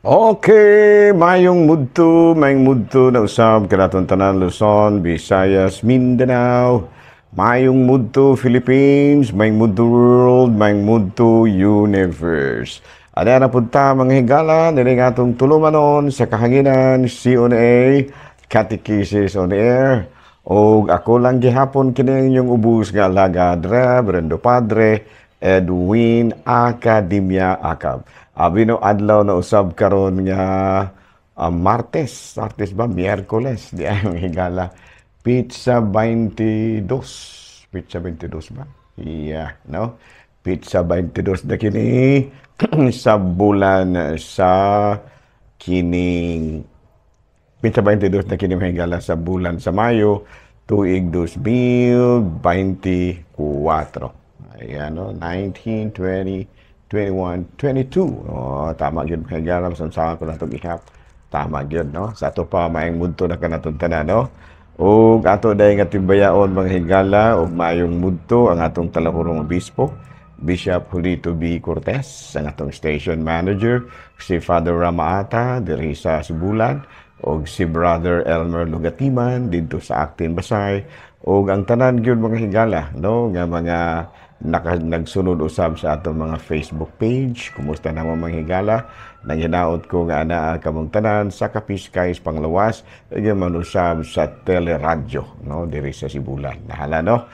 Okay, mayong mudto na usab kanaton tanan, Luzon, Visayas, Mindanao, mayong mudto Philippines, mayong mudto world, mayong mudto universe. Ana na punta, mga higala, diri nga atong tulumanon sa kahanginan, CONA, Catechesis on Air. Og ako lang gihapon kini inyong ubos nga alagad, Reverendo Padre Edwin Academia Acab. Abi no, adlaw na usab karon nga Martes, Martes ba? Miyerkules, di ay, mga higala. Petsa 22. Petsa 22 ba? Yeah, no? Petsa 22 na kini sa bulan sa kining petsa 22 na kini, mga higala, sa bulan sa Mayo, tuig 2024. Ayan, no? 19, 20, 21, 22. Oh, tama gyud, mga higala, masamsaman ko na itong ihap. Tama gyud, no? Sa ato pa, maayong mudto na kanatong tanan, no? Ug ato dahil nga timbayaon, mga higala, ug maayong mudto ang atong talahurong obispo, Bishop Julito B. Cortez, ang atong station manager, si Father Ramaata, diri sa Sibulan, ug si Brother Elmer Lugatiman didto sa Actin Basay, ug ang tanan gyud, mga higala, no, nga mga nagsunod usab sa atong mga Facebook page. Kumusta na mo, mga higala? Nanginaot ko nga anaa kamong tanan sa Kapiskay Panglawas ug man usab sa teleradyo, no, diri sa Sibulan. Nahala, no?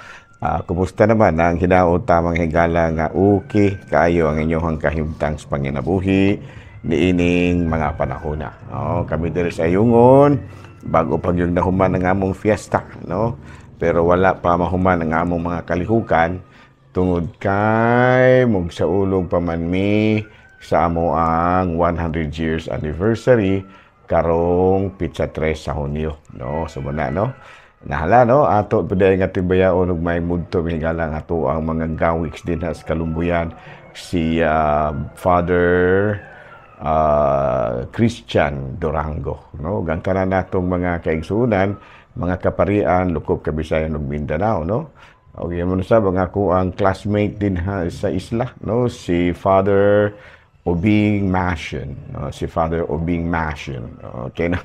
Kumusta naman ang hinaot ta, mga higala, nga okay kaayo ang inyong kahimtang sa panginabuhi niining mga panahon na. No, kami diri sa Ayungon, bago pag yung nahuman ang among fiesta, no? Pero wala pa mahuman ang among mga kalihukan tungod kay mugsaulog pa man mi sa amo ang 100 years anniversary karong petsa 3 sa Hunyo, no? So muna, no? Nahala, no? Ato pud nga timbayaon ug may mudto, higala, nga ato ang mga gawiks din sa Kalumbuyan, si Father Christian Durango, no? Gang tanan natong mga kaigsuonan, mga kaparian lukop Kabisayan ug Mindanao, no? Okay mo sa mga ako ang classmate din ha, sa isla, no, si Father Obing Masion, no? Si Father Obing Masion, okay, no?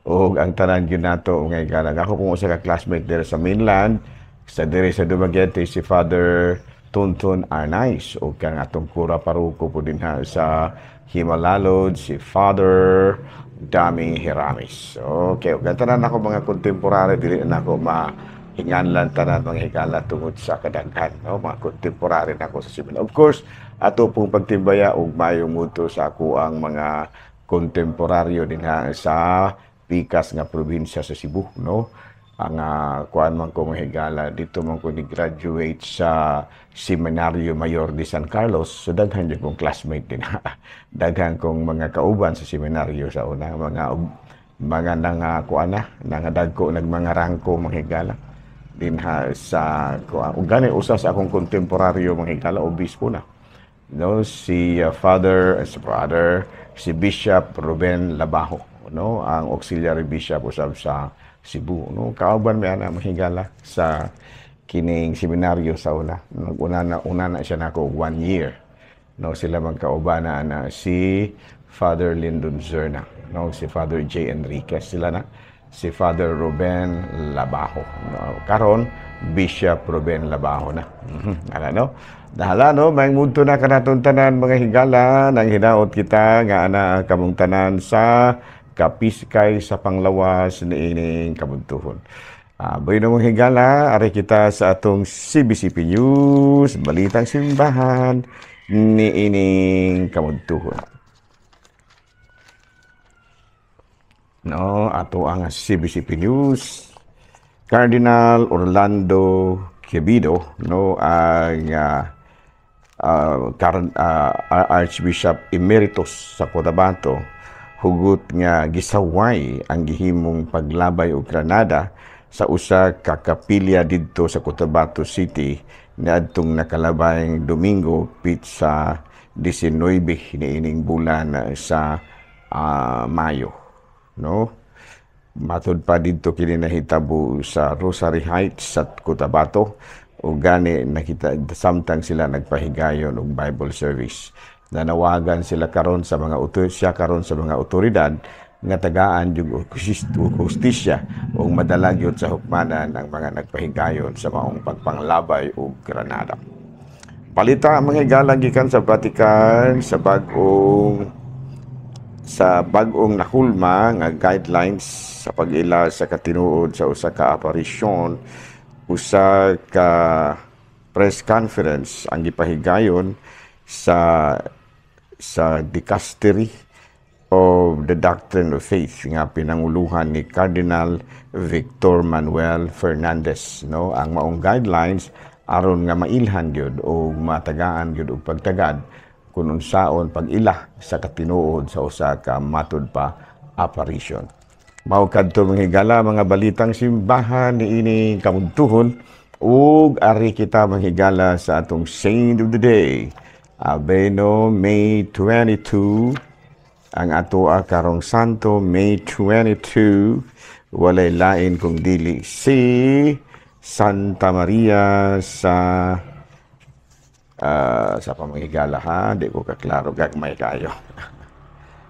Og ang tanan gyud nato nga higala. Ako kung usa ka classmate diri sa mainland, sa diri sa Dumaguete, si Father Tonton Arnaiz, o kang atong kura paroko po din ha sa Himalalod, si Father Dami Hiramis. Okay, ug ang tanan ako mga contemporary, dili na ako mahinganlan tanan, mga higala, tungod sa kadaghan, no, mga contemporary nako sa Cebu. Of course, ato pong pagtimbaya og mayong mudto sa ako ang mga kontemporaryo din ha sa pikas nga probinsya sa Cebu, no? Ang kuan man ko, mga higala, dito man ko ni graduate sa Seminario Mayor de San Carlos, so daghan jud kong classmate din, daghan kong mga kauban sa seminaryo sa una, mga nanga kuan na nangadagko nag mga rangko, mga higala, din ha sa kuan. Ug gani usa sa akong kontemporaryo, mga higala, obispo na, no, si Father, si brother, si Bishop Ruben Labajo, no, ang auxiliary bishop usab sa Cebu, no? Kauban mi ana, mga higala, sa kining seminaryo sa una. Naguna na, una na siya nako one year, no? Sila magkaubana na si Father Lyndon Zerna, no, si Father J. Enriquez, sila na si Father Ruben Labajo, no? Karon Bishop Ruben Labajo na. Ala, no? Dahala, no, may mudto na kanaton tanan, mga higala, nang hinaot kita nga ana kamong tanan sa Kapiskay sa Panglawas niining kabuntuhon. Bueno, mga higala, ari kita sa atong CBCP News, Balitang Simbahan niining kabuntuhon. No, ato ang CBCP News. Cardinal Orlando Quevedo, no, ang Archbishop Emeritus sa Cotabato, hugot nga gisaway ang gihimong paglabay og granada sa usa ka kapilya didto sa Cotabato City niadtong nakalabayng Domingo, pitsa 19 niining bulan sa Mayo, no? Matud pa didto kini nahitabo sa Rosary Heights sa Cotabato ug gani nakita samtang sila nagpahigayon og Bible service. Nanawagan sila karon sa mga siya karon sa mga otoridad nga tagaan yung hustisya ug madala gyud sa hukmanan ang mga nagpahigayon sa maong pagpanglabay og granada. Balita, mga higala, gikan sa Vatican sa bag-ong nahulma nga guidelines sa pag-ila sa katinuod sa usa ka aparisyon. Usa ka press conference ang gipahigayon sa Dicastery of the Doctrine of Faith nga pinanguluhan ni Cardinal Victor Manuel Fernandez, no? Ang maong guidelines aron nga mailhan gyud o matagaan gyud og pagtagad kung unsaon pag-ila sa katinuod sa usa ka matud pa apparition. Mao kadto, mga higala, mga balitang simbahan niini kamuntuhon, ug ari kita, mga higala, sa atong saint of the day. Abeno, May 22 ang ato karong santo. May 22, walay lain kung dili si Santa Maria sa pamahigala ha, di ko kaklaro, gagmay kayo.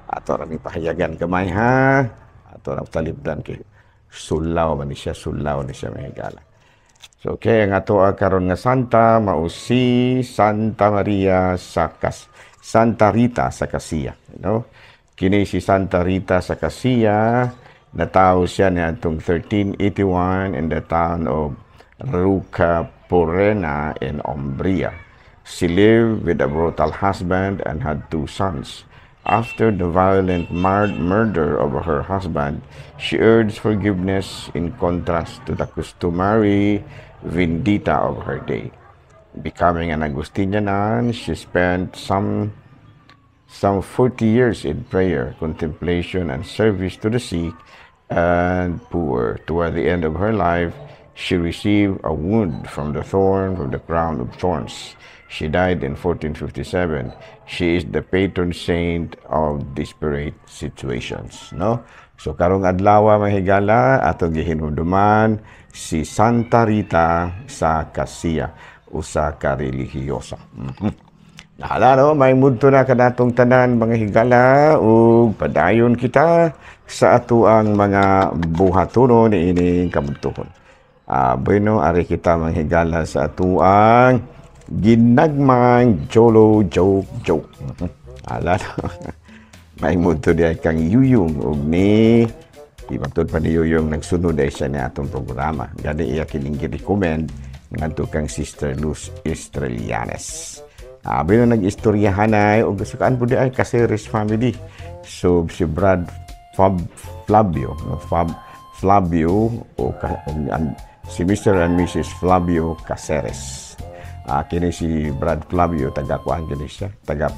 Ato ra pahayagan gamay ha. Ato ra talibdan kay sulaw man ni siya, sulaw ni siya, mga higala. So okay, ang ato karon nga santa mao si Santa Maria sa Santa Rita sa Cascia, no? Kini si Santa Rita sa Cascia, natawo siya niadtong 1381 in the town of Roccaporena in Umbria. She lived with a brutal husband and had two sons. After the violent murder of her husband, she urged forgiveness in contrast to the customary vendetta of her day. Becoming an Augustinian nun, she spent some 40 years in prayer, contemplation, and service to the sick and poor. Toward the end of her life, she received a wound from the thorn from the crown of thorns. She died in 1457. She is the patron saint of desperate situations. No? So karong adlaw, mga higala, atong gihinumduman si Santa Rita sa Cascia, usa ka relihiyosa. Nahala no, may mudto na kanatong tanan, mga higala, ug padayon kita sa atoang mga buhatono niining kabuntuhon. Bueno, ari kita, mga higala, sa atoang ginagmang Jolo Joke Joke. Ala no. May mudto diay kang Yuyong ug ni Ibangtod pa ni Yuyong, nagsunod ay siya ni atong programa. Gani iya kining gi-recommend ngadto kang Sister Luz Estrelianes. Abi na nag-istoryahan ay og sa kaan po di ay Caceres family. So si Brad Fab Flavio, no, Fab Flavio o, ka, o si Mr. and Mrs. Flavio Caceres. Kini si Brad Flavio, taga kuan kini siya, taga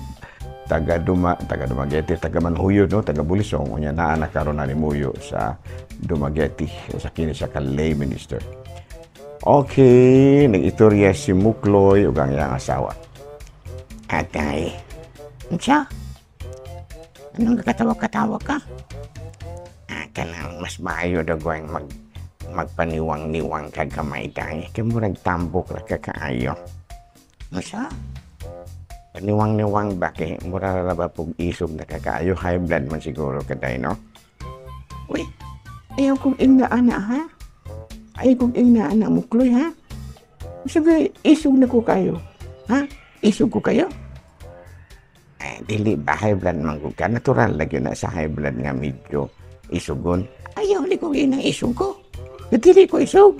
taga Duma taga Dumaguete, taga Manhuyo, no, taga Bulisong. Unya naa na karon na nimuyo sa Dumaguete, sa kini siya ka lay minister. Okay, nag-istorya si Mukloy ug ang iyang asawa. Atay. Unsa? Anong kakatawa-katawa ka? Kanang mas maayo daw going magpaniwang-niwang ka gamay, day. Kay murag tambok ra ka kaayo. Unsa? Paniwang-niwang ba kay mura ra ba pug isog na kakaayo, high blood man siguro ka, day, no? Uy, ayaw kong ingna ana ha? Ayaw kong ingna ana, Mukloy, ha? Sige, isog na ko kayo. Ha? Isog ko kayo? Ay, dili ba, high blood man gud ka? Natural lagi na sa high blood nga medyo isugon. Ayaw li kong inang isog ko. Dili ko isog.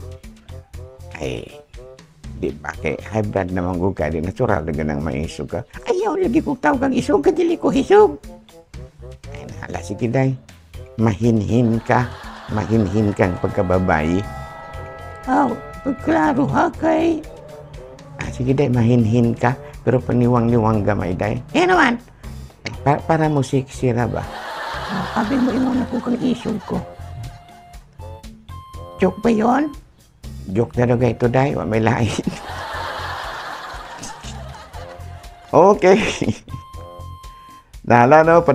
Ay, di ba kay high blood naman gud ka, di natural lagi nang maisog ka. Ayaw lagi kong tawag ang isog, kay dili ko isog. Ay, nahala, sige day. Mahinhin ka. Mahinhin kang pagkababayi. Aw, klaro ha kay. Ah, sige day, mahinhin ka. Pero paniwang-niwang gamay, day. Eh naman. Ay, para mo sexy ra ba? Ah, abi mo ingon ako kang isog ko. Joke ba yon? Joke na daw ito, day. Wa may lain. Okay. Nahala no,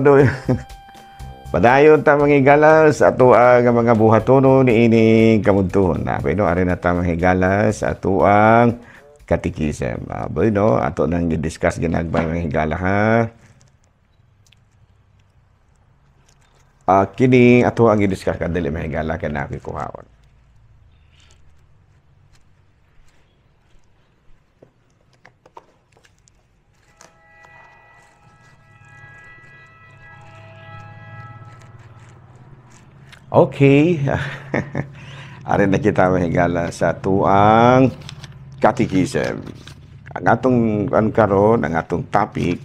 padayon ta, mga higala, sa atoang mga buhatono niining kamuntuhon. Na, pero ari na ta, mga higala, sa atoang Catechism. Bueno, ato nang gi-discuss ginagbay mga higala ha. Kini ato ang gi-discuss kadali mga higala kay na kuhaon. Okay. Ari na kita mga higala sa tuang Catechism. Ang atong karon, ang atong topic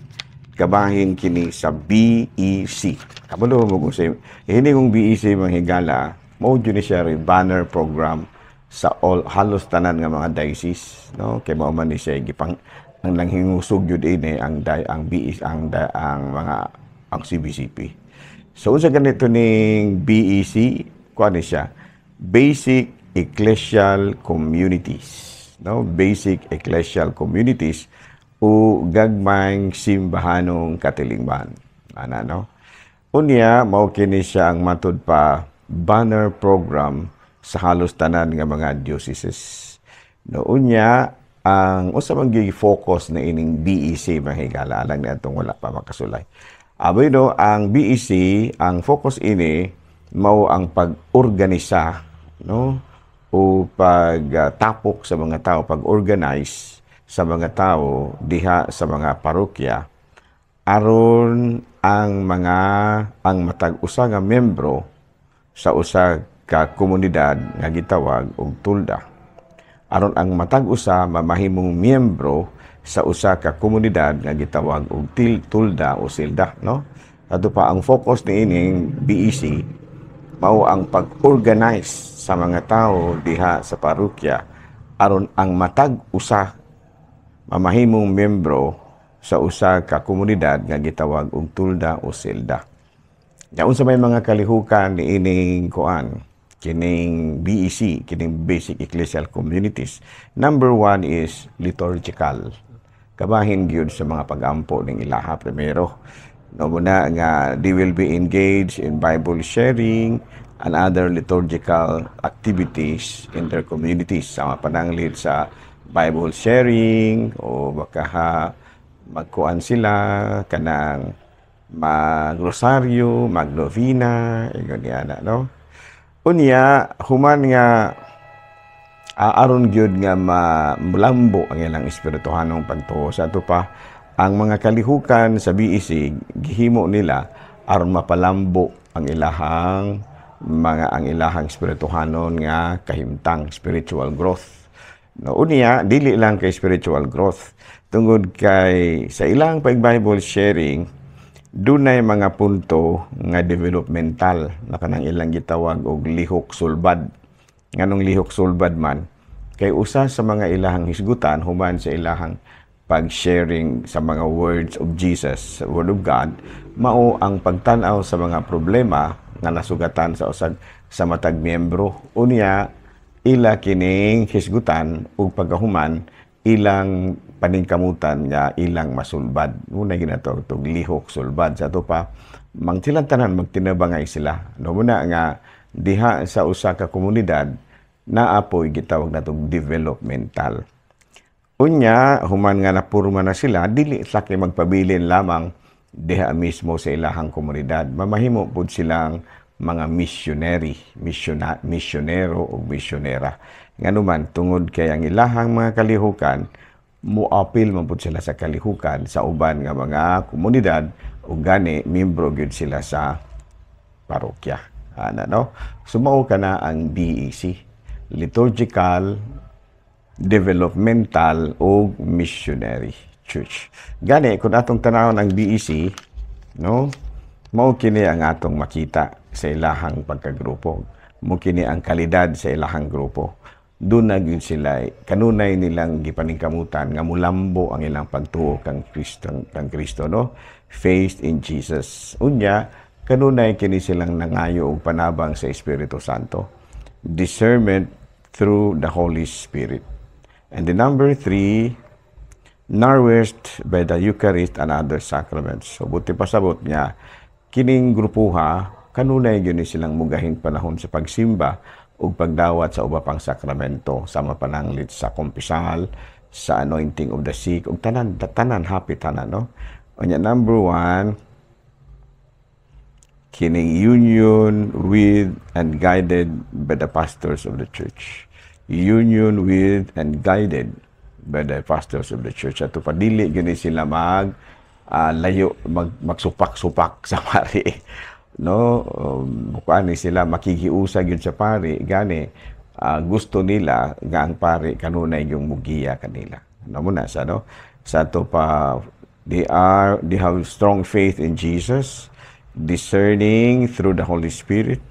kabahin kini sa BEC. Kabalo mo kung sa ini kung BEC mga higala, mao jud ni siya banner program sa all halos tanan nga mga diocese, no? Kay mao man ni siya gipang ang langhingusog jud ini ang ang BEC ang mga ang CBCP. So unsa ganito ning BEC, kuan ni siya? Basic Ecclesial Communities, no? Basic Ecclesial Communities o gagmayng simbahanong katilingban. Ana, no? Unya mao kini siya ang matud pa banner program sa halos tanan nga mga dioceses. No, unya ang usa man gyud focus na ining BEC mga higala alang niadtong wala pa makasulay. Bueno, ang BEC, ang focus ini mao ang pag-organisa, no, o pagtapok sa mga tao, pag-organize sa mga tao diha sa mga parokya aron ang mga ang matag usa nga membro sa usa ka komunidad nga gitawag og tulda. Aron ang matag usa mamahimong miyembro sa usa ka komunidad nga gitawag og tulda o silda, no? Ato pa ang focus niining BEC mao ang pag-organize sa mga tao diha sa parokya aron ang matag usa mamahimong miyembro sa usa ka komunidad nga gitawag og tulda o silda. Nya unsa may mga kalihukan niining kuan kining BEC, kining Basic Ecclesial Communities? Number one is liturgical. Kabahin gyud sa mga pag-ampo ning ilaha primero. No, muna nga they will be engaged in Bible sharing and other liturgical activities in their communities. Sama pananglit sa Bible sharing o baka ha, magkuan sila kanang magrosaryo, magnovena, ingon niya na, no? Unya, human nga aron gyud nga malambo ang ilang espirituhanong pagtuo. Sa ato pa, ang mga kalihukan sa BEC gihimo nila aron mapalambo ang ilahang mga ang ilahang espirituhanon nga kahimtang, spiritual growth. No, unya, dili lang kay spiritual growth tungod kay sa ilang pag-Bible sharing dunay mga punto nga developmental na kanang ilang gitawag og lihok sulbad. Nganong lihok sulbad man kay usa sa mga ilahang hisgutan human sa ilahang pag-sharing sa mga words of Jesus, word of God, mao ang pagtan-aw sa mga problema nga nasugatan sa usag sa matag miyembro. Unya ila kining hisgutan ug pagkahuman ilang paningkamutan nga ilang masulbad. Muna ginatawag tog lihok sulbad. Sa ato pa, mang silang tanan magtinabangay sila. No, muna nga diha sa usa ka komunidad naapoy gitawag natong developmental. Unya, human nga napurma na sila, dili sa kay magpabilin lamang diha mismo sa ilahang komunidad. Mamahimo pud silang mga missionary, misyonero o misyonera. Nganuman, tungod kay ang ilahang mga kalihukan, muapil man pud sila sa kalihukan sa uban nga mga komunidad ug gani membro gyud sila sa parokya. Ana, no? Sumao ka na ang BEC, Liturgical, Developmental o Missionary Church. Gani kung atong tanawon ang BEC, no, mao kini ang atong makita sa ilahang pagkagrupo. Mao kini ang kalidad sa ilahang grupo. Doon na gyud sila kanunay nilang gipaningkamutan nga mulambo ang ilang pagtuo kang Kristo, no? Faith in Jesus. Unya kanunay kini silang nangayo og panabang sa Espiritu Santo. Discernment through the Holy Spirit. And the number 3, nourished by the Eucharist and other sacraments. So buti pasabot niya kining grupuha kanunay gyud ni silang mugahing panahon sa pagsimba ug pagdawat sa uba pang sakramento, sama pananglit sa kumpisal, sa anointing of the sick ug tanan tanan, happy tanan, no? Unya, number one, kining union with and guided by the pastors of the church. Union with and guided by the pastors of the church. Ato pa, dili gani sila mag layo, magsupak-supak sa pari, no? Kuan ni sila, makikiusa gyud sa pari. Gani gusto nila nga ang pari kanunay yung mugiya kanila. Ano mo na sa, no? Sa ato pa, they have strong faith in Jesus, discerning through the Holy Spirit,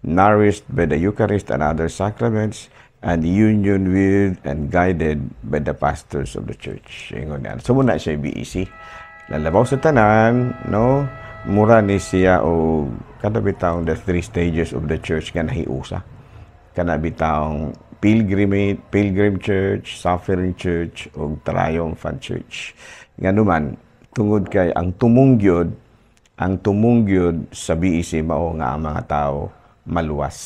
nourished by the Eucharist and other sacraments, and union with and guided by the pastors of the church. Ingon yan. So muna siya BEC. Lalabaw sa tanan, no? Mura ni siya o kada bitawng the three stages of the church nga nahiusa. Kana bitawng pilgrimage, pilgrim church, suffering church, o triumphant church. Nganuman, tungod kay ang tumong gyud sa BEC mao nga ang mga tao maluwas,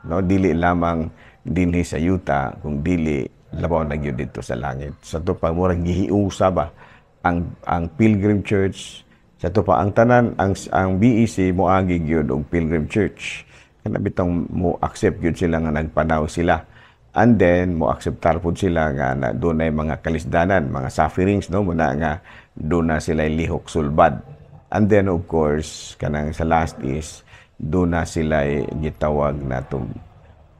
no? Dili lamang dinhi sa yuta kung dili labaw na gyud didto sa langit. Sa ato pa, murag gihiusa ba ang pilgrim church. Sa ato pa, ang tanan, ang BEC moagi gyud og pilgrim church. Kana bitong mo accept gyud sila nga nagpanaw sila, and then mo akseptar pud sila nga na dunay mga kalisdanan, mga sufferings, no? Muna nga doon na sila lihok sulbad. And then, of course, kanang sa last is doon na sila gitawag na to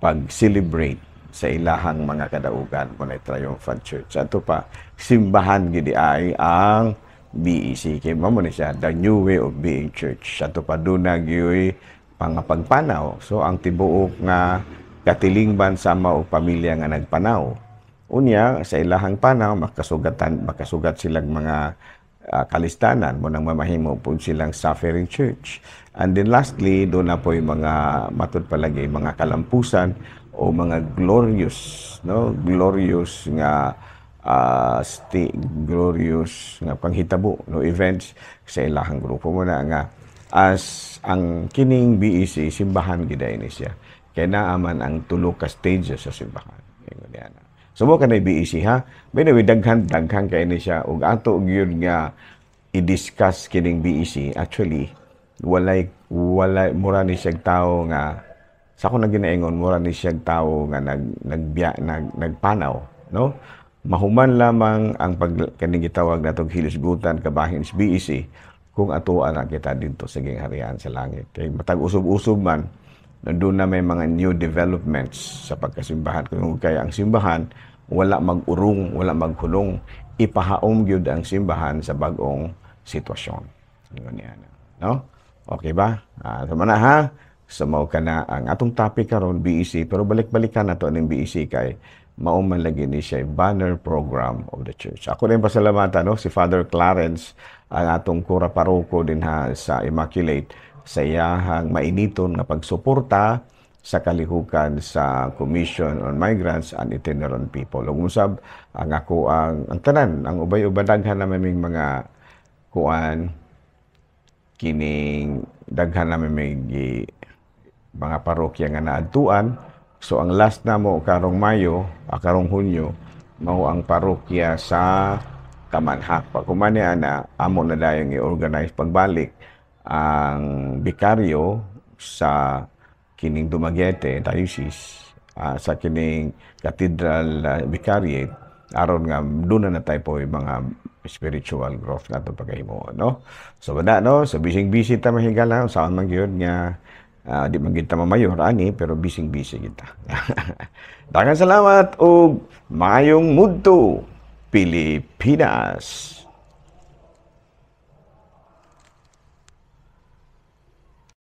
pag-celebrate sa ilahang mga kadaugan mo na triumphant church. Ato pa, simbahan gidi ay ang BEC. Kay mao ni siya, the new way of being church. Ato pa, doon na gyuy pangapagpanaw. So ang tibuok nga katilingban sama og pamilya nga nagpanaw. Unya, sa ilahang panaw, makasugat silang mga kalistanan mo nang mamahimo po silang suffering church. And then lastly, doon na po yung mga matud palagi mga kalampusan o mga glorious, no? Glorious nga glorious nga panghitabo, no, events sa ilahang grupo mo na nga as ang kining BEC, simbahan gid ni siya. Kay naa man ang tulo ka stages sa simbahan. Ingon niya na. So mo kanay BEC, ha. By the way, daghan daghan kay ni siya ug ato gyud nga i-discuss kining BEC. Actually, walay walay mura ni siyang tao nga sa ako na ginaingon, mura ni siyang tao nga nag nagbiya nag nagpanaw, no? Mahuman lamang ang pag kaning gitawag natong hilisgutan kabahin sa BEC kung atuan na kita didto sa gingharian sa langit. Kay matag usub-usub man, nandun na may mga new developments sa pagkasimbahan. Kung kaya ang simbahan, wala mag-urong, wala maghulong, ipahaom gyud ang simbahan sa bag-ong sitwasyon. Ingon niya. No? Okay ba? Tama na, ha? So mao kana ang atong topic karon, BEC, pero balik-balikan nato ning BEC kay mao man lagi ni siya banner program of the church. Ako rin pasalamatan, no, si Father Clarence, ang atong kura paroko dinha sa Immaculate, sa iyahang mainiton nga pagsuporta sa kalihukan sa Commission on Migrants and Itinerant People. Ug usab ang ako ang tanan, ang ubay-uban, daghan na maming mga kuan kining daghan na may mga parokya nga naadtuan. So ang last na mo karong Mayo, karong Hunyo, mao ang parokya sa Kamanhak. Pag humani ana, amo na dayong i-organize pagbalik ang bikaryo sa kining Dumaguete Diocese, sa kining Cathedral Vicariate, aron nga doon na tayo po yung mga spiritual growth nga itong pagkahimuon, no? So wala, no? So busy-busy ta, mahigala, saan man gyud nga di man gyud ta mamayor ani, pero busy-busy kita. Daghang salamat ug maayong mudto, Pilipinas.